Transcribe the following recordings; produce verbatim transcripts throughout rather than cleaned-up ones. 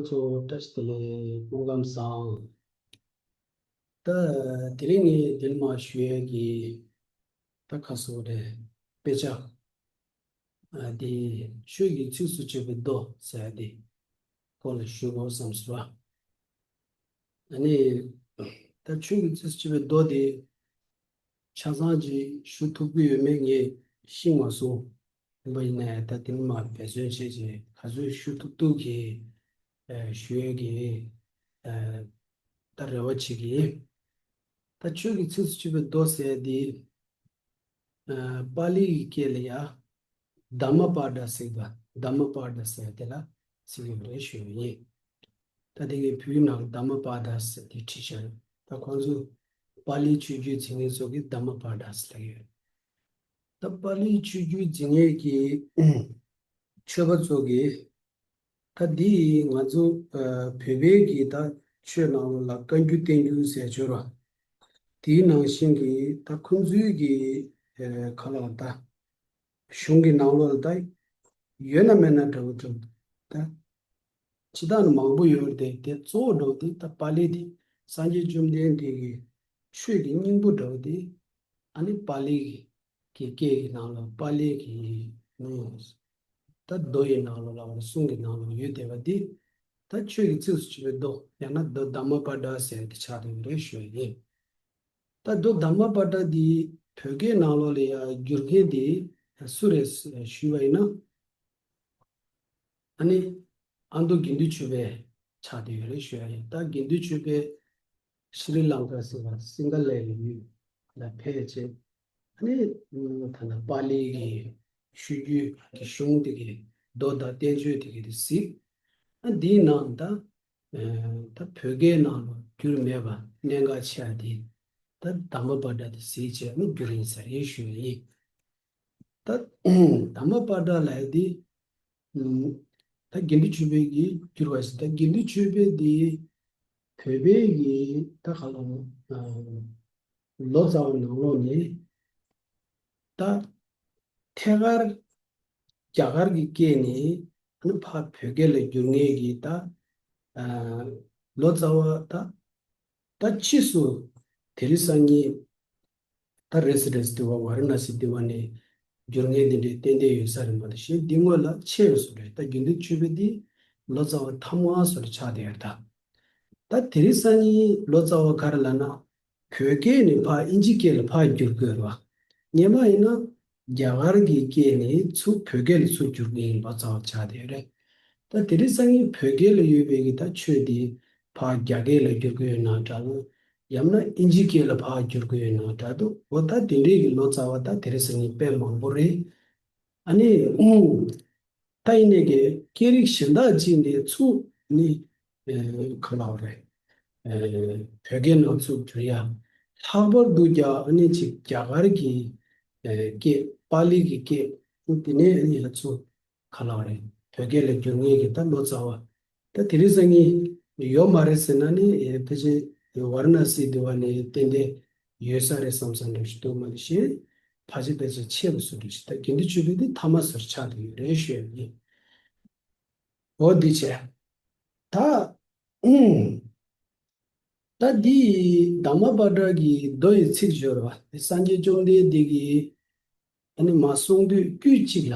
སོ། བཀྲ་ཤིས་བདེ་ལེགས། སྐུ་ཁམས་བཟང་། ད་དེ་རིང་ངས་འདིར་མར་ཞུ་ཡས་ཀྱི་ད་ཁ་སོ་རེད། དཔེ་ཆ་ཨ་དེ་ཆོས་ཀྱི་ཚིགས་སུ་བཅད་པའི་མདོ་ཟེར་ཡ་དེ་སྐོར་ལ་ཞུ་དགོས་བསམ་སོང་བ། ཨ་ནི་ད་ཆོས་ཀྱི་ཚིགས་སུ་བཅད་པའི་མདོ་དེ་ཆ་ཚང་ཅིག་ཞུ་ཐུབ་ཀྱི་ཡོད་མེད་ངས་ཤེས་མ་སོང་། ཡིན་པ་ཡིན་ན་ད་དེ་ནི་མར་འབད་བརྩོན་བྱས་རྗེས་ག་ཚོད་ཞུ་ཐུབ་ཐུབ་ཀྱི་ཨ་ཞུ་ཡས་ཀྱི་ཨ་ད་རེ་བ་བྱེད་ཀྱི་ཡིན། ད་ཆོས་ཀྱི་ཚིགས་སུ་བཅད་པའི་མདོ་ཟེར་ཡ་དེ་ཨ་པཱ་ལིའི་སྐད་ལ་ཡ་དྷརྨ་པཱ་ཌ་ཟེར་བ། དྷརྨ་པཱ་ཌ་ཟེར་དེ་ལ་ཟེར་གྱི་རེད་ཞུ་ཡི་ཡིན། ད་དེ་གའི་བོད་ནང་དྷརྨ་པཱ་ཌ་ཟེར་དེ་བྲིས་བཞག་ཡོད། ད་ཁོང་ཚོས་པཱ་ལིའི་ཆོས་བརྒྱུད་འཛིན་མཁན་ཚོ་གིས་དྷརྨ་པཱ་ཌ་ཟེར་ལབ་ཡོད། ད་པཱ་ལིའི་ཆོས་བརྒྱུད་འཛིན་མཁན་གྱི་ཆོས་པ་ཚོ་གིས་ད་འདི་ང་ཚོ་ཨ་བོད་པའི་གི་ད་ཆོས་ནང་ལོགས་ལ་བཀའ་འགྱུར་བསྟན་འགྱུར་ཟེར་ཆོས་ར། དེའི་ནང་བཞིན་གྱི་ད་ཁོང་ཚོའི་གི་ཨ་ཁ་ལག་ད་གཞུང་གི་ནང་ལོགས་ལ་ད་ཡོད་ན་མེད་ན་འདྲ་བོ་འདྲ་བོ་ད་ཅི་ད་ནི་མང་པོ་ཡོད་རེད། དེ་གཙོ་བོ་འདྲ་བོ་དེ་ད་པཱ་ལི་དེ་སངས་རྒྱས་བཅོམ་ལྡན་འདས་ཀྱི་ཆོས་ཀྱི་སྙིང་པོ་འདྲ་བོ་དེ་ཨ་ནི་པཱ་ལི་གི་གི་སྐད་ཀྱི་ནང་ལ་པཱ་ལི་གི་ནང་ད་མདོ་ཡི་ནང་ལ་ལ་བར་གསུང་གི་ནང་ལ་ཡོད་བསྡད་པ་འདི་ད་ཆོས་ཀྱི་ཚིགས་སུ་བཅད་པའི་མདོ་ཡང་ན་མདོ་དྷརྨ་པཱ་ཌ་ཟེར་དེ་ཆགས་བསྡད་ཡོད་རེད་ཞུ་ཡ་ཡིན། ད་མདོ་དྷརྨ་པཱ་ཌ་འདི་བོད་སྐད་ནང་ལོགས་ལ་ཡང་བསྒྱུར་མཁན་དེ་སུ་རེད་ཞུས་པ་ཡིན་ན། ཨ་ནི་ཨ་མདོ་དགེ་འདུན་ཆོས་འཕེལ་ཆགས་བསྡད་ཡོད་རེད་ཞུ་ཡ་ཡིན། ད་དགེ་འདུན་ཆོས་འཕེལ་ཤྲི་ལངྐ་ཟེར་བ་སིང་ག་ལའི་ཡུལ་ལ་ཕེབས་བྱས། ཨ་ནི་ད་ལྟ་པཱ་ལིའི་གི་ཆོས་བརྒྱུད་ཀྱི་གཞུང་དེ་གི་མདོ་དང་བསྟན་བཅོས་དེ་གི་དེ་གཟིགས། ཨ་འདིའི་ནང་ད་ད་བོད་སྐད་ནང་ལ་བསྒྱུར་མེད་པ་གནད་འགག་ཆེ་བ་དེ་ད་དྷརྨ་པཱ་ཌ་དེ་གཟིགས་བྱས་ཨ་ནི་བསྒྱུར་ཡིན་ས་རེད་ཞུ་ཡ་ཡིན། ད་དྷརྨ་པཱ་ཌ་ལབ་ཡ་དེ་ད་དགེ་འདུན་ཆོས་འཕེལ་གྱིས་བསྒྱུར་བ་ཞིག་ད་དགེ་འདུན་ཆོས་འཕེལ་དེ་བོད་པའི་གི་ད་ག་ལ་ལོ་ཙཱ་བ་ནང་ལོགས་ནས་ད་ཐད་ཀར་རྒྱ་གར་གྱི་སྐད་ནས་ཨ་ནི་ཕར་བོད་སྐད་ལ་བསྒྱུར་མཁན་གྱི་ད་ལོ་ཙཱ་བ་ད་ད་ཕྱིས་སུ་དེ་རིང་སང་ཉིན་ད་རེས་རེས་དེ་བ་ཝཱ་ར་ཎ་སི་དེ་བ་ནས་བསྒྱུར་མཁན་དེ་འདྲའི་ཏན་ཏན་ཡོད་ས་རེད་མ་གཏོགས་གཞན་འདི་སྔོན་ལ་ཆད་ཡོད་ས་རེད། ད་དགེ་འདུན་ཆོས་འཕེལ་འདི་ལོ་ཙཱ་བ་ཐ་མ་སོར་ཆགས་བསྡད་ཡོད་ད། ད་དེ་རིང་སང་ཉིན་ལོ་ཙཱ་བ་ག་རེ་ལབ་ན་བོད་སྐད་ནས་ཕར་ཨིན་ཇི་སྐད་ལ་ཕར་བསྒྱུར་དགོས་རེད་བ། སྔོན་མ་ཡིན་ན་རྒྱ་གར་གྱི་སྐད་ནས་ཚུར་བོད་སྐད་ལ་ཚུར་བསྒྱུར་མཁན་ལོ་ཙཱ་བ་ཆགས་བསྡད་ཡོད་རེད། ད་དེ་རིང་སང་ཉིན་བོད་སྐད་ལ་ཡོད་པའི་གི་ད་ཆོས་དེ་ཕར་རྒྱ་སྐད་ལ་བསྒྱུར་གི་ཡོད་ན་འདྲ་འདུག་ཡང་ན་ཨིན་ཇི་སྐད་ལ་ཕར་བསྒྱུར་གི་ཡོད་ན་འདྲ་འདུག་འོ་ད་དེ་འདྲའི་གི་ལོ་ཙཱ་བ་ད་དེ་རིང་སང་ཉིན་དཔེ་མང་པོ་རེད། ཨ་ནི་ད་ཡིན་ནའི་གི་སྐད་རིགས་གཞན་དག་ཅིག་ནས་ཚུར་ནི་ག་ལབ་རེད། བོད་སྐད་ནང་ཚུར་བསྒྱུར་ཡ། ལྷག་པར་དུ་རྒྱ་ཨ་ནི་ཅིག་རྒྱ་གར་གྱི་སྐད་པཱ་ལི་གི་སྐད་དེ་ནས་ཨ་ནི་ཡ་ཚུར་ག་ལབ་རེད། བོད་སྐད་ལ་བསྒྱུར་མཁན་གྱི་ད་ལོ་ཙཱ་བ། ད་དེ་རིང་སང་ཉིན་ཡོད་མ་རེད་ཟེར་ན་ནི་ཨེ་ཕལ་ཆེར་ཝཱ་ར་ཎ་སི་དེ་བ་ནས་ཏན་ཏན་ཡོད་ས་རེད་བསམ་ས་འདྲ་ཞིག་འདུག་མ་གཞི་ཕལ་ཆེར་ཕལ་ཆེར་ཆད་པ་སོ་འདྲ་ཞིག་ད་དགེ་འདུན་ཆོས་འཕེལ་དེ་ཐ་མ་སོར་ཆགས་བསྡད་ཡོད་རེད་ཞུ་ཡ་ཡིན། འོ་འདི་བྱས། ད་ད་འདི་དྷརྨ་པཱ་ཌ་གི་མདོ་ཡི་ཚིག་སྦྱོར་བ་དེ་སངས་རྒྱས་བཅོམ་ལྡན་འདས་ཀྱིས་ཨ་ནི་མ་གསུང་དུས་དཀྱུས་གཅིག་ལ་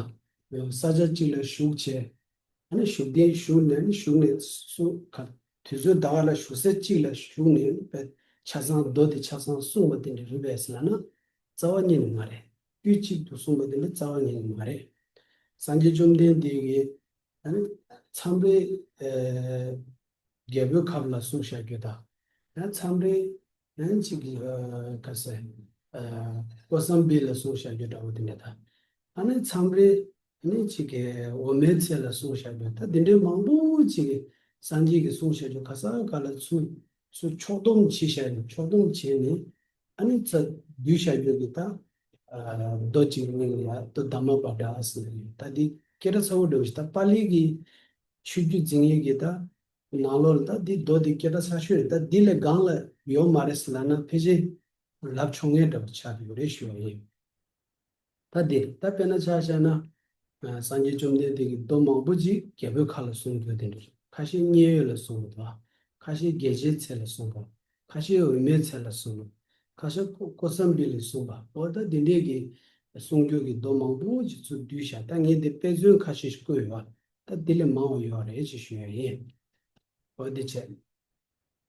ས་ཆ་གཅིག་ལ་བཞུགས་བྱས། ཨ་ནི་བཞུགས་གདན་བཞུགས་ནས་ནི་བཞུགས་ནས་སུ་ག་དུས་ཚོད་ད་ག་ལ་བཞུགས་ས་གཅིག་ལ་བཞུགས་ནས་པའི་ཆ་ཚང་མདོ་དེ་ཆ་ཚང་གསུངས་པ་དེ་འདྲ་རེད་པས་ལབ་ན་རྩ་བ་ཉིད་ནས་མ་རེད། དཀྱུས་གཅིག་ཏུ་གསུངས་པ་དེ་འདྲ་རྩ་བ་ཉིད་ནས་མ་རེད། སངས་རྒྱས་བཅོམ་ལྡན་འདས་ཀྱིས་ཨ་ནི་མཚམས་རེ་ཨ་རྒྱལ་པོའི་ཁབ་ལ་གསུངས་བཞག་རྒྱུ་དང་། ཡང་མཚམས་རེ་ཡང་ཅིག་ཨ་ག་ཟེར་ཨ་ཀོ་སམ་བི་ལ་གསུངས་བཞག་རྒྱུ་འདྲ་བོ་དེ་འདྲ་དང་། ཨ་ནི་མཚམས་རེ་ཨ་ནི་ཅིག་གི་འོ་མའི་ཚལ་ལ་གསུངས་བཞག་རྒྱུ་ད་དེ་འདྲའི་མང་པོ་ཅིག་སངས་རྒྱས་ཀྱིས་གསུངས་བཞག་རྒྱུ་ག་ས་ག་ལ་ཚུར་ཚུར་ཕྱོགས་བསྡོམས་བྱས་བཞག་ནས་ཕྱོགས་བསྡོམས་བྱས་ནས་ཨ་ནི་ཚ་བསྡུས་བཞག་རྒྱུ་གི་ད་ཨ་མདོ་གཅིག་མིང་ལ་ཡ་མདོ་དྷརྨ་པཱ་ཌ་ཟེར་ནས་ད་འདི་སྐད་གྲགས་ཚ་བོ་འདྲ་བོ་ཞིག་ད་པཱ་ལི་གི་ཆོས་བརྒྱུད་འཛིན་མཁན་གྱི་ད་ནང་ལོགས་ལ་ད་འདི་མདོ་འདི་སྐད་གྲགས་ཚ་ཤོས་རེད། ད་འདི་ལས་སྒང་ལ་ཡོད་མ་རེད་ཟེར་ལབ་ན་ཕལ་ཆེར་ལབ་ཆོག་མཁན་འདྲ་པོ་ཆགས་ཡོད་རེད་ཞུ་བ་ཡིན། ད་འདི་ད་དཔེར་ན་ཆ་བཞག་ན་ཨ་སངས་རྒྱས་བཅོམ་ལྡན་འདས་ཀྱིས་མདོ་མང་པོ་ཅིག་རྒྱལ་པོའི་ཁ་ལ་གསུངས་རྒྱུ་དེ་འདྲ་རེད། ཁ་ཤས་མཉན་ཡོད་ལ་གསུངས་པ་དང་། ཁ་ཤས་རྒྱལ་བྱེད་ཚལ་ལ་གསུངས་པ། ཁ་ཤས་འོད་མའི་ཚལ་ལ་གསུངས་པ། ཁ་ཤས་ཀོ་ཀོ་ས་འབི་ལ་གསུངས་པ། འོ་ད་འདི་འདྲས་ཀྱི་གསུང་རྒྱུ་གི་མདོ་མང་པོ་ཅིག་ཚུར་བསྡུས་བཞག་ད་ངས་འདི་དཔེ་མཚོན་ཁ་ཤས་ཤིག་བཀོད་ཡོད། ད་འདི་ལས་མང་བ་ཡོད་རེད་ཅེས་ཞུ་ཡ་ཡིན། འོ་འདི་བྱས།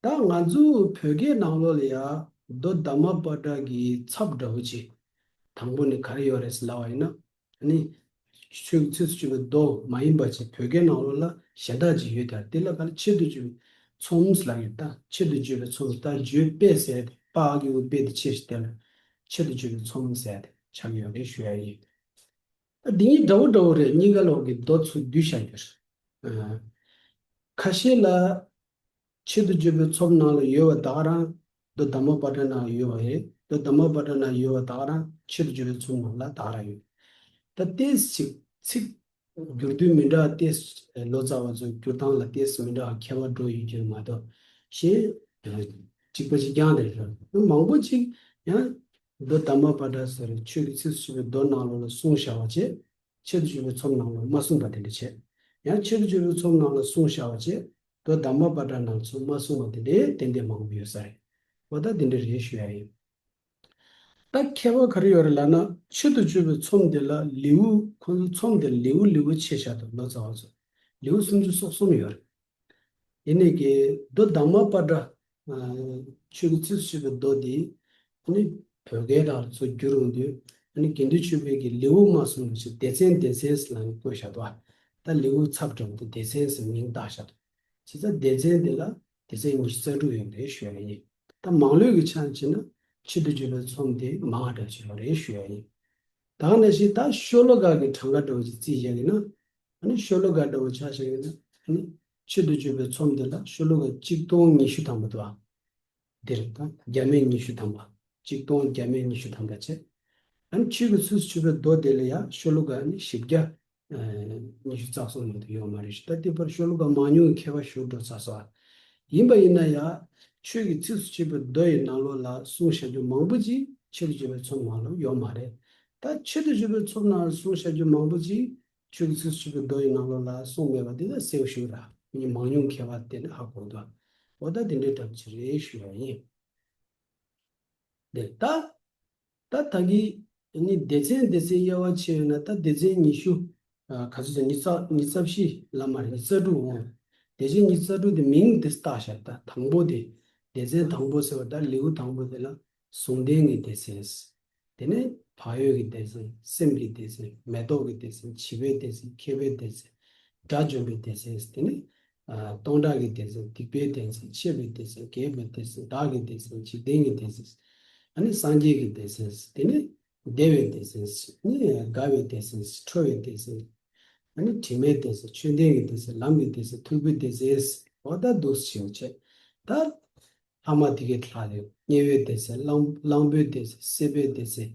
ད་ང་ཚོ་བོད་སྐད་ནང་ལོགས་ལ་ཡ་མདོ་དྷརྨ་པ་ཏྲ་གི་ཚབ་འདྲ་བོ་ཅིག་དང་པོ་ནི་ག་རེ་ཡོད་རེད་ཟེར་ལབ་པ་ཡིན་ན། ཨ་ནི། ཆོས་ཀྱི་ཚིགས་སུ་བཅད་པའི་མདོ་མ་ཡིན་པ་ཅིག་བོད་སྐད་ནང་ལོགས་ལ་གཞན་དག་ཅིག་ཡོད་དེ། དེ་ལ་ག་ལ་ཆེད་དུ་བརྗོད་པའི་ཚོམས་ལབ་ཡོད་ད། ཆེད་དུ་བརྗོད་པའི་ཚོམས། ད་བརྗོད་པས་ཟེར་ཏེ་པ་གི་འོག་པས་དེ་ཆེ་ཞིག་དེ་ལ་ཆེད་དུ་བརྗོད་པའི་ཚོམས་ཟེར་ཏེ་ཆགས་ཡོད་རེད་ཞུ་ཡ་ཡིན། ད་འདི་གཉིས་འདྲ་བོ་འདྲ་བོ་རེད། གཉིས་ཀ་ལོག་གི་མདོ་ཚུར་བསྡུས་བཞག་རྒྱུ་རེད། ཁ་ཤས་ལ། ཆེད་དུ་བརྗོད་པའི་ཚོམས་ནང་ལ་ཡོད་པ་ད་ག་རང་། མདོ་དྷརྨ་པ་ཏྲ་ནང་ཡོད་པ་རེད། མདོ་དྷརྨ་པ་ཏྲ་ནང་ཡོད་པ་ད་ག་རང་ཆེད་དུ་བརྗོད་པའི་ཚོམས་ནང་ལ་ད་ག་རང་ཡོད། ད་ཏེས་ཅིག་ཚིག་བསྒྱུར་དུས་མི་འདྲ་བ་ཏེས། ལོ་ཙཱ་བ་ཚོ་བསྒྱུར་སྟངས་ལ་ཏེས་མི་འདྲ་བ་ཁྱད་པར་འགྲོ་ཡོད་རྒྱུ་མ་གཏོགས་གཞན་གཅིག་པ་གཅིག་རྐྱང་རེད། མང་པོ་ཅིག་ཡང་མདོ་དྷརྨ་པ་ཏྲ་ཟེར་ཆོས་ཀྱི་ཚིགས་སུ་བཅད་པའི་མདོ་ནང་ལོགས་ལ་གསུངས་བཞག་པ་བྱས། ཆེད་དུ་བརྗོད་པའི་ཚོམས་ནང་ལ་མ་གསུངས་པ་དེ་འདྲ་བྱས། ཡང་ཆེད་དུ་བརྗོད་པའི་ཚོམས་ནང་ལ་གསུངས་བཞག་པ་བྱས། མདོ་དྷརྨ་པ་ཏྲ་ནང་ཚུར་མ་གསུངས་པ་དེ་འདྲའི་ཏན་ཏན་མང་པོ་ཡོད་ས་རེད། འོ་ད་དེ་འདྲ་རེད་ཞུ་ཡ་ཡིན། ད་ཁྱད་པར་ག་རེ་ཡོད་རེད་ལབ་ན། ཆེད་དུ་བརྗོད་པའི་ཚོམས་དེ་ལ་ལེའུ། ཁོང་ཚོ་ཚོམས་དེ་ལེའུ་ལེའུ་ཕྱེ་བཞག་འདུག་ལོ་ཙཱ་བ་ཚོ། ལེའུ་སུམ་ཅུ་སོ་གསུམ་ཡོད་རེད། ཡིན་ནའི་གི་མདོ་དྷརྨ་པ་ཏྲ། ཆོས་ཀྱི་ཚིགས་སུ་བཅད་པའི་མདོ་འདི། ཨ་ནི་བོད་སྐད་དག་ལ་ཚུར་བསྒྱུར་ཡོང་དུས། ཨ་ནི་དགེ་འདུན་ཆོས་འཕེལ་གྱིས་ལེའུ་མ་གསུངས་པ་ཞིག་སྡེ་ཚན་སྡེ་ཚན་ཟེར་ལབ་ནས་བཀོད་བཞག་འདུག་ད་ལེའུ་ཚབ་འདྲ་བོ་དེ་སྡེ་ཚན་ཟེར་མིང་བཏགས་བཞག་འདུག་བྱས་ཙང་སྡེ་ཚན་དེ་ལ་སྡེ་ཚན་ཉི་ཤུ་རྩ་དྲུག་ཡོད་རེད་ཞུ་ཡ་ཡིན། ད་མང་ལོས་ཀྱི་ཆ་ནས་བྱས་ན་ཆེད་དུ་བརྗོད་པའི་ཚོམས་དེ་མང་བ་འདྲ་ཅིག་ཡོད་རེད་ཞུ་ཡ་ཡིན། ད་ག་ནང་བཞིན་ད་ཤོ་ལོ་ཀ་གི་གྲངས་ཀ་འདྲ་བོ་ཅིག་རྩིས་བཞག་ཡིན་ན། ཨ་ནི་ཤོ་ལོ་ཀ་འདྲ་བོ་ཆ་བཞག་ཡོད་ན། ཨ་ནི་ཆེད་དུ་བརྗོད་པའི་ཚོམས་དེ་ལ་ཤོ་ལོ་ཀ་གཅིག་སྟོང་ཉི་ཤུ་ཐམ་པ་འདུག་ཨ། འདིར་ད་བརྒྱ་མེད་ཉི་ཤུ་ཐམ་པ། གཅིག་སྟོང་བརྒྱ་མེད་ཉི་ཤུ་ཐམ་པ་བྱས། ཨ་ནི་ཆོས་ཀྱི་ཚིགས་སུ་བཅད་པའི་མདོ་དེ་ལ་ཡང་ཤོ་ལོ་ཀ་ཨ་ནི་བཞི་བརྒྱ་ཉི་ཤུ་རྩ་གསུམ་མ་གཏོགས་ཡོད་མ་རེད་ཞུ། ད་དེ་བར་ཤོ་ལོ་ཀ་མང་ཉུང་གི་ཁྱད་པར་ཞུ་འགྲོ་ཚར་སོང་ཨ། ཡིན་པ་ཡིན་ན་ཡང་ཆོས་ཀྱི་ཚིགས་སུ་བཅད་པའི་མདོ་ཡི་ནང་ལོགས་ལ་གསུངས་བཞག་རྒྱུ་མང་པོ་ཅིག་ཆེད་དུ་བརྗོད་པའི་ཚོམས་ནང་ལ་ཡོད་མ་རེད། ད་ཆེད་དུ་བརྗོད་པའི་ཚོམས་ནང་ལ་གསུངས་བཞག་རྒྱུ་མང་པོ་ཅིག་ཆོས་ཀྱི་ཚིགས་སུ་བཅད་པའི་མདོ་ཡི་ནང་ལོགས་ལ་གསུངས་མེད་པ་འདི་ལ་གསལ་པོ་ཞིག་ར། མི་མང་ཉུང་ཁྱད་པར་དེ་ནི་ཧ་གོ་འདུག་འོ་ད་དེ་འདྲའི་གྲབས་ཅིག་རེད་ཞུ་ཡ་ཡིན། དེ་ད་ད་ད་གི་ནི་སྡེ་ཚན་སྡེ་ཚན་དབྱེ་བ་ཕྱེ་ཡོད་ན་ད་སྡེ་ཚན་ཉི་ཤུ། ག་ཚོད་ཟེར། ཉི་ཤུ་རྩ་ཉི་ཤུ་རྩ་བཞི་ལ་མ་རེད། ཉི་ཤུ་རྩ་དྲུག་འོང་། སྡེ་ཚན་ཉི་ཤུ་རྩ་དྲུག་དེ་མིང་དེ་བཏགས་བཞག་ད་དང་པོ་དེ། སྡེ་ཚན་དང་པོ་ཟེར་བ་ད་ལེའུ་དང་པོ་དེ་ལ། ཟུང་ལྡན་གྱི་སྡེ་ཚན། དེ་ནས་བག་ཡོད་ཀྱི་སྡེ་ཚན། སེམས་ཀྱི་སྡེ་ཚན། མེ་ཏོག་གི་སྡེ་ཚན། བྱིས་པའི་སྡེ་ཚན། མཁས་པའི་སྡེ་ཚན། དགྲ་བཅོམ་པའི་སྡེ་ཚན། དེ་ནས་ཨ་སྟོང་ཕྲག་གི་སྡེ་ཚན། སྡིག་པའི་སྡེ་ཚན། ཆད་པའི་སྡེ་ཚན། རྒས་པའི་སྡེ་ཚན། བདག་གི་སྡེ་ཚན། འཇིག་རྟེན་གྱི་སྡེ་ཚན། ཨ་ནི་སངས་རྒྱས་ཀྱི་སྡེ་ཚན། དེ་ནས་བདེ་བའི་སྡེ་ཚན། ཨ་ནི་དགའ་བའི་སྡེ་ཚན། ཁྲོ་བའི་སྡེ་ཚན། ཨ་ནི་དྲི་མའི་སྡེ་ཚན། ཆོས་ལྡན་གྱི་སྡེ་ཚན། ལམ་གྱི་སྡེ་ཚན། ཐུབ་པའི་སྡེ་ཚན། འོ་ད་འདུག་སེ་བྱས་ད། ལྷག་མ་དེ་གའི་ལྷག་རེད། དམྱལ་བའི་སྡེ་ཚན། གླང་གླང་པོའི་སྡེ་ཚན། སྲེད་པའི་སྡེ་ཚན།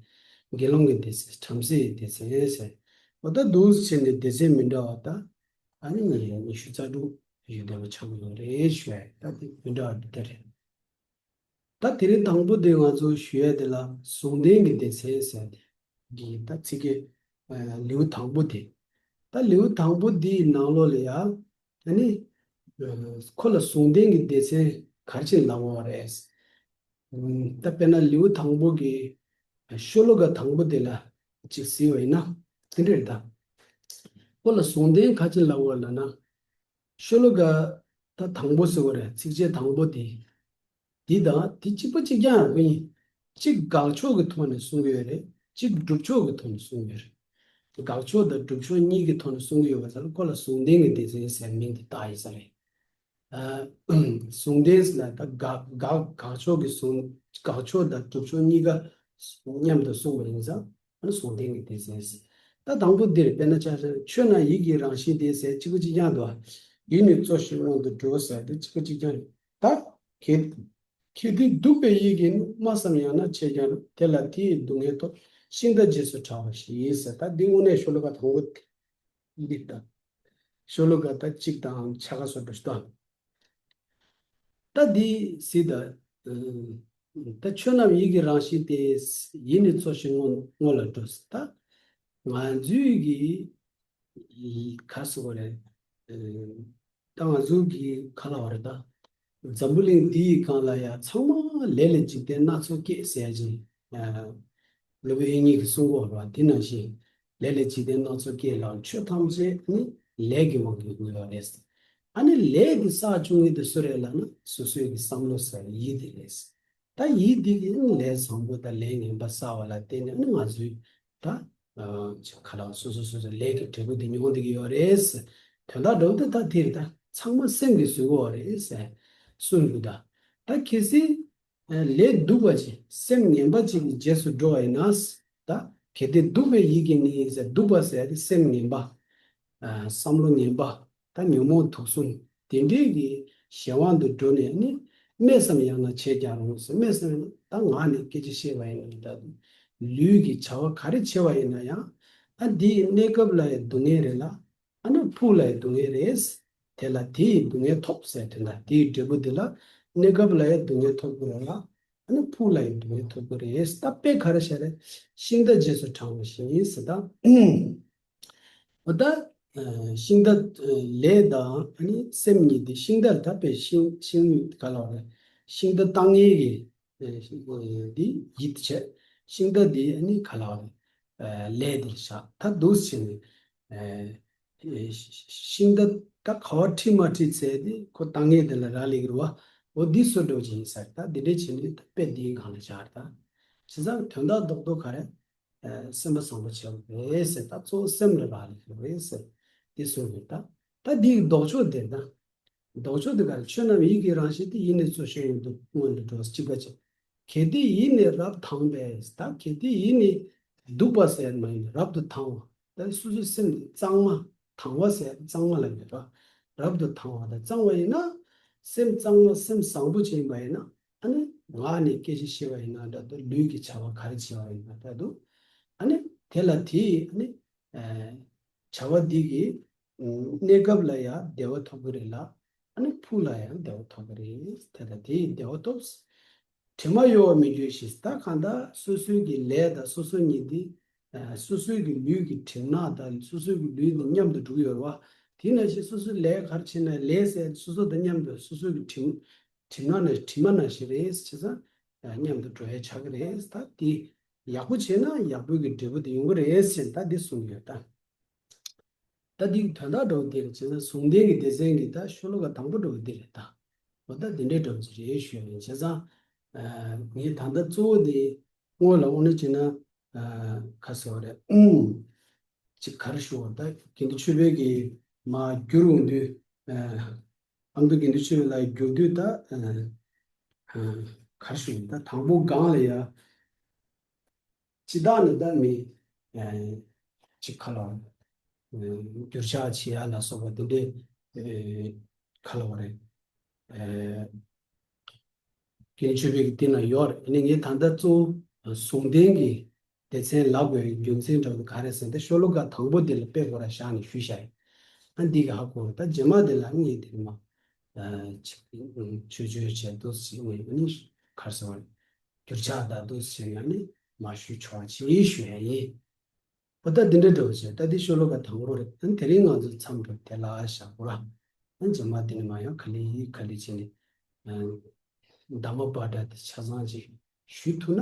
དགེ་སློང་གི་སྡེ་ཚན། བྲམ་ཟེའི་སྡེ་ཚན་ཟེར། འོ་ད་འདུག་སེ་བྱས་ནས་སྡེ་ཚན་མི་འདྲ་བ་ད་ཨ་ནི་ཉི་ཤུ་རྩ་དྲུག་ཡོད་བསྡད་པ་ཆགས་ཀྱི་ཡོད་རེད་ཞུ་ཡ། ད་དེ་མི་འདྲ་བ་འདི་ལྟ་རེད། ད་དེ་རིང་དང་པོ་དེ་ང་ཚོ་ཞུ་ཡ་དེ་ལ་ཟུང་ལྡན་གྱི་སྡེ་ཚན་ཟེར་ཏེ། འདི་ད་ཚིག་གི་ལེའུ་དང་པོ་དེ། ད་ལེའུ་དང་པོ་འདིའི་ནང་ལོགས་ལ་ཡ། ཨ་ནི། ཁོ་ལ་ཟུང་ལྡན་གྱི་སྡེ་ཚན་ག་རེ་བྱས་ལབ་དགོས་པ་རེད། ད་དཔེར་ན་ལེའུ་དང་པོ་གི་ཤོ་ལོ་ཀ་དང་པོ་དེ་ལ་ཅིག་གཟིགས་པ་ཡིན་ན་དེ་འདྲ་རེད་ད། ཁོ་ལ་ཟུང་ལྡན་ག་རེ་བྱས་ལབ་དགོས་པ་ལབ་ན། ཤོ་ལོ་ཀ་ད་དང་པོ་ཟེར་བ་རེད། ཚིགས་བཅད་དང་པོ་དེ། འདི་དང་དེ་གཅིག་པ་གཅིག་རྐྱང་ཡང་ཡིན། གཅིག་དགག་ཕྱོགས་ཀྱི་ཐོག་ནས་གསུང་གི་ཡོད་རེད། གཅིག་སྒྲུབ་ཕྱོགས་ཀྱི་ཐོག་ནས་གསུང་གི་ཡོད་རེད། དགག་ཕྱོགས་དང་སྒྲུབ་ཕྱོགས་གཉིས་ཀྱི་ཐོག་ནས་གསུང་གི་ཡོད་པ་ཚོ་ལ་ཁོ་ལ་ཟུང་ལྡན་གྱི་སྡེ་ཚན་ཟེར་མིང་དེ་བཏགས་ཡིན་ས་རེད། ཨ། ཟུང་ལྡན་ཟེར་ན་ད་དགག་དགག་དགག་ཕྱོགས་ཀྱི་ཟུང་དགག་ཕྱོགས་དང་སྒྲུབ་ཕྱོགས་གཉིས་ཀ་མཉམ་དུ་གསུངས་པ་ཡིན་ཙང་ཨ་ནི་ཟུང་ལྡན་གྱི་སྡེ་ཚན་ཟེར། ད་དང་པོ་འདིར་དཔེར་ན་ཆ་བཞག་ཆོས་རྣམས་ཡིད་ཀྱི་རང་བཞིན་ཏེ་ཟེར་གཅིག་པ་གཅིག་རྐྱང་འདུག་ཡིད་ནི་གཙོ་ཞིང་སྔོན་དུ་འགྲོ་ཟེར་དེ་གཅིག་པ་གཅིག་རྐྱང་རེད། ད་གལ་གལ་ཏེ་སྡུག་པའི་ཡིད་ཀྱིས་ནི། སྨྲ་བསམ་ཡང་ན་ཆེས་ཀྱང་རུང་། དེ་ལ་དེ་ཡི་སྡུག་བསྔལ་སྟོབས། ཤིང་རྟ་རྗེས་སུ་བྲལ་བ་བཞིན་ཟེར། ད་འདི་དངོས་གནས་ཤོ་ལོ་ཀ་དང་པོ་འདི་ལྟ། ཤོ་ལོ་ཀ་ད་གཅིག་དང་ཕྱེད་ཀ་སོ་འགྲོ་ཞིག་དང་། ད་འདི་སྲིད་ད། ད་ཆོས་རྣམས་ཡིད་ཀྱི་རང་བཞིན་ཏེ། ཡིད་ནི་གཙོ་ཞིང་སྔོན་སྔོན་ལ་འགྲོ། ད་ང་ཚོའི་གི་ག་ཟེར་དགོས་རེད། ད་ང་ཚོ་གི་ག་ལབ་དགོས་རེད་ད། འཛམ་བུ་གླིང་འདི་ཡི་སྒང་ལ་ཡ་ཚང་མ་ལས་ལས་འཇིག་རྟེན་སྣ་ཚོགས་སྐྱེས་ཟེར་ཡ་ཅིག་སློབ་དཔོན་དབྱིག་གཉེན་གྱིས་གསུང་གི་ཡོད་རེད་བ། དེ་ནང་བཞིན་ལས་ལས་འཇིག་རྟེན་སྣ་ཚོགས་སྐྱེས་ལ་ཆོས་ཐམས་ཅད་ནི་ལས་ཀྱི་དབང་གིས་ཡོང་གི་ཡོད་རེད། ཨ་ནི་ལས་དེ་བསགས་བཅུག་མཁན་དེ་སུ་རེད་ལབ་ན་སོ་སོའི་གི་བསམ་བློ་ཟེར་ཡིད་དེ་རེད། ད་ཡིད་འདི་གིས་ལས་བཟང་པོ་དང་ལས་ངན་པ་བསགས་པ་ལ་བརྟེན་ནས་ནི་ང་ཚོའི་ད་ཁ་ལག་སོ་སོ་སོ་སོའི་ལས་ཀྱི་འབྲས་བུ་འདི་མྱོང་བསྡད་ཀྱི་ཡོད་རེད། དོན་དག་འདྲ་བོ་འདི་ད་དེ་རེད། ད་ཚང་མ་སེམས་ཀྱིས་བཟོས་ཀྱི་ཡོད་རེད་ཟེར་གསུངས་འདུག་ད་ད་གལ་སྲིད་ལས་སྡུག་པ་ཅིག་སེམས་ངན་པ་ཅིག་གི་རྗེས་སུ་འགྲོ་བ་ཡིན་ན། ད་གལ་ཏེ་སྡུག་པའི་ཡིད་ཀྱིས་ནི་ཟེར། སྡུག་པ་ཟེར་ཡ་དེ་སེམས་ངན་པ། བསམ་བློ་ངན་པ། ད་ཉོན་མོངས་དུག་གསུམ་དེ་འདྲའི་གི་གཞན་དབང་དུ་འགྲོ་ནས་ནི་སྨྲས་སམ་ཡང་ན་བྱས་ཀྱང་རུང་ཟེར། སྨྲས་སམ་ཡང་ན་ད་ངག་ནས་སྐད་ཆ་བཤད་པ་ཡིན་ན་ད་ལུས་ཀྱི་བྱ་བ་ག་རེ་བྱས་པ་ཡིན་ན་ཡང་ཨ་འདི་གནས་སྐབས་ལ་ཡང་སྡུག་བསྔལ་རེད་ལ། ཨ་ནི་ཕུགས་ལ་ཡང་སྡུག་བསྔལ་རེད། དེ་ལ་དེ་ཡི་སྡུག་བསྔལ་ཐོབ་ཟེར། དེ་ལ་དེ་ཡི་འབྲས་བུ་དེ་ལ་གནས་སྐབས་ལ་ཡང་སྡུག་བསྔལ་ཐོབ་དགོས་རེད་ལ། ཨ་ནི་ཕུགས་ལ་ཡང་སྡུག་བསྔལ་ཐོབ་དགོས་རེད། ད་དཔེ་ག་རེ་བཞག་རེད། ཤིང་རྟ་རྗེས་སུ་འབྲང་བ་བཞིན་ཡིན་ཟེར་ད། འོ་ད། ཤིང་རྟ། ལས་དང་ཨ་ནི་སེམས་གཉིས་དེ་ཤིང་རྟ་ལ་ད་དཔེ་ཤིང་ཤིང་ག་ལབ་རེད། ཤིང་རྟ་བཏང་མཁན་གྱི། འདི་ཡིད་བྱས། ཤིང་རྟ་འདི་ཨ་ནི་ག་ལབ་རེད། ལས་འདི་བཞག་ད་འདུག་བྱས་ནས། ཤིང་རྟ་ད་ག་བ་ཁྲིད་མ་ཁྲིད་ཚེ་དེ་ཁོ་བཏང་མཁན་དེ་ལ་རག་ལས་ཀྱི་རེད་བ། འོ་འདི་བཟོ་འདྲ་བོ་ཅིག་ཡིན་ས་རེད། ད་འདི་འདྲས་བྱས་ནས་ད་དཔེ་འདིའི་སྒང་ལ་བཞག་རེད་ད། བྱས་ཙང་དོན་དག་རྡོག་རྡོག་ག་རེ། སེམས་པ་བཟང་པོ་བྱེད་དགོས་རེད་ཟེར། ད་གཙོ་བོ་སེམས་ལ་རག་ལས་ཀྱི་རེད་ཟེར། འདི་གསུངས་ཡོད་ད། ད་འདིའི་ལྡོག་ཕྱོགས་དེ་ད། ལྡོག་ཕྱོགས་དེ་ག་རེ། ཆོས་རྣམས་ཡིད་ཀྱི་རང་བཞིན་ཏེ། ཡིད་ནི་གཙོ་ཆེན་ཡོད་དོ་སྔོན་དུ་འགྲོ། གཅིག་པ་བྱས། གལ་ཏེ་ཡིད་ནི་རབ་དྭངས་པས། ད་གལ་ཏེ་ཡིད་ནི་སྡུག་པ་ཟེར་མ་ཡིན། རབ་ཏུ་དྭངས་པ། ད་སོ་སོའི་སེམས་དེ་གཙང་མ། དྭངས་པ་ཟེར་གཙང་མ་ལ་མེད་པ། རབ་ཏུ་དྭངས་པ་དང་གཙང་བ་ཡིན་ན། སེམས་གཙང་མ་སེམས་བཟང་པོ་ཅིག་ཡིན་པ་ཡིན་ན། ཨ་ནི་ངག་ནས་སྐད་ཆ་བཤད་པ་ཡིན་ན་འདྲ་འདུག་ལུས་ཀྱི་བྱ་བ་ག་རེ་བྱེད་པ་ཡིན་ན་འདྲ་འདུག་ཨ་ནི་དེ་ལ་དེའི་ཨ་ནི། བྱ་བ་འདི་གིས་གནས་སྐབས་ལ་ཡང་བདེ་བ་ཐོབ་ཀྱི་རེད་ལ། ཨ་ནི་ཕུགས་ལ་ཡང་བདེ་བ་ཐོབ་ཀྱི་རེད། དེ་ལ་དེའི་བདེ་བ་ཐོབ། དྲི་མ་གཡོ་བར་མི་འགྱུར་ཞིང་། ད་གང་ལྟར་སོ་སོའི་གི་ལས་དང་སོ་སོ་ཉིད་དེ། སོ་སོའི་གི་ལུས་ཀྱི་གྲིབ་ནག་དང་སོ་སོའི་གི་ལུས་དེ་མཉམ་དུ་འགྲོ་གི་ཡོད་རེད་བ། དེ་ནང་བཞིན་སོ་སོའི་ལས་ག་རེ་བྱས་ན་ལས་ཟེར་སོ་སོ་དང་མཉམ་དུ་སོ་སོའི་གི་གྲིབ་གྲིབ་ནག་ནང་དྲི་མ་ནང་བཞིན་རེད། བྱས་ཙང་མཉམ་དུ་འགྲོ་ཡ་ཆགས་ཀྱི་རེད། ད་དེ་ཡག་པོ་བྱས་ན་ཡག་པོའི་གི་འབྲས་བུ་དེ་ཡོང་གི་རེད་ཟེར་ད་འདི་གསུངས་ཡོད་ད། ད་འདི་གི་དོན་དག་འདྲ་བོ་འདི་རེད། བྱས་ཙང་ཟུང་ལྡན་གྱི་སྡེ་ཚན་གྱི་ད་ཤོ་ལོ་ཀ་དང་པོ་འདྲ་བོ་འདི་རེད་ད། འོ་ད་འདི་འདྲའི་འདྲ་བོ་ཅིག་རེད་ཞུ་ཡ་ཡིན། བྱས་ཙང་། ངས་ད་ལྟ་གཙོ་བོ་དེ་སྔོན་ལ་དངོས་གནས་བྱས་ན། ཁ་གསལ་བ་རེད། ཅིག་ག་རེ་ཞུ་བ། ད་དགེ་འདུན་ཆོས་འཕེལ་གྱིས་མར་བསྒྱུར་འོང་དུས། ཨ་མདོ་དགེ་འདུན་ཆོས་འཕེལ་ལ་བསྒྱུར་དུས་ད། ག་རེ་ཞུ་བ། ད་དང་པོ་སྒང་ལ་ཡ། སྤྱི་བཏང་ནས་ད་མི། ཅིག་ག་ལབ། འགྱུར་བཅོས་བྱེད་ཡ་ལ་སོགས་པ་དེ་འདྲའི། ག་ལབ་དགོས་རེད། དགེ་འདུན་ཆོས་འཕེལ་གྱི་དེ་ན་ཡོད་རེད། ཨ་ནི་ངས་ད་ལྟ་གཙོ་བོ་ཟུང་ལྡན་གྱི་སྡེ་ཚན་ལབ་དགོས་རྒྱུ་མཚན་འདྲ་བོ་ག་རེ་ཟེར་ན། ད་ཤོ་ལོ་ཀ་དང་པོ་དེ་ལ་དཔེ་ཁོ་རང་བཞག་ནས་ཞུས་བཞག་ཡིན། ཨ་འདི་གི་ཧ་གོ་རེད། ད་རྗེས་མ་དེ་ལ་ངས་དེ་མ། ཆོས་ཆོས་བྱས་འདུག་ཟེར་ནས། ཨ་ནི་ག་རེ་ཟེར་བ། འགྱུར་བཅོས་ད་འདུག་ཟེར་ནས་ཨ་ནི་མ་ཞུས་ཆོག་ཅེས་ཞུ་ཡ་ཡིན། འོ་ད་འདི་འདྲ་འདྲ་བོ་བྱས། ད་འདི་ཤོ་ལོ་ཀ་དང་པོ་རེད། ཨ་ནི་དེ་རིང་ང་ཚོ་མཚམས་འདྲ་དེ་ལ་བཞག་གོ་ར། ཨ་ནི་རྗེས་མ་དེ་ནས་མ་ཡང་ག་ལེ་ཡིན་ག་ལེ་བྱས་ནས། ཨ་ནི་གདམས་པ་འདྲ་དེ་ཆ་ཚང་ཅིག་ཞུ་ཐུབ་ན།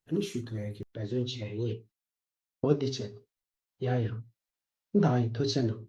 ཨ་ནི་ཞུ་ཐུབ་ཡ་གི་འབད་བརྩོན་བྱས་ཡིན། འོ་འདི་བྱས། ཡ་ཡ། ད་ཡིན། ཐུགས་རྗེ་གནང་།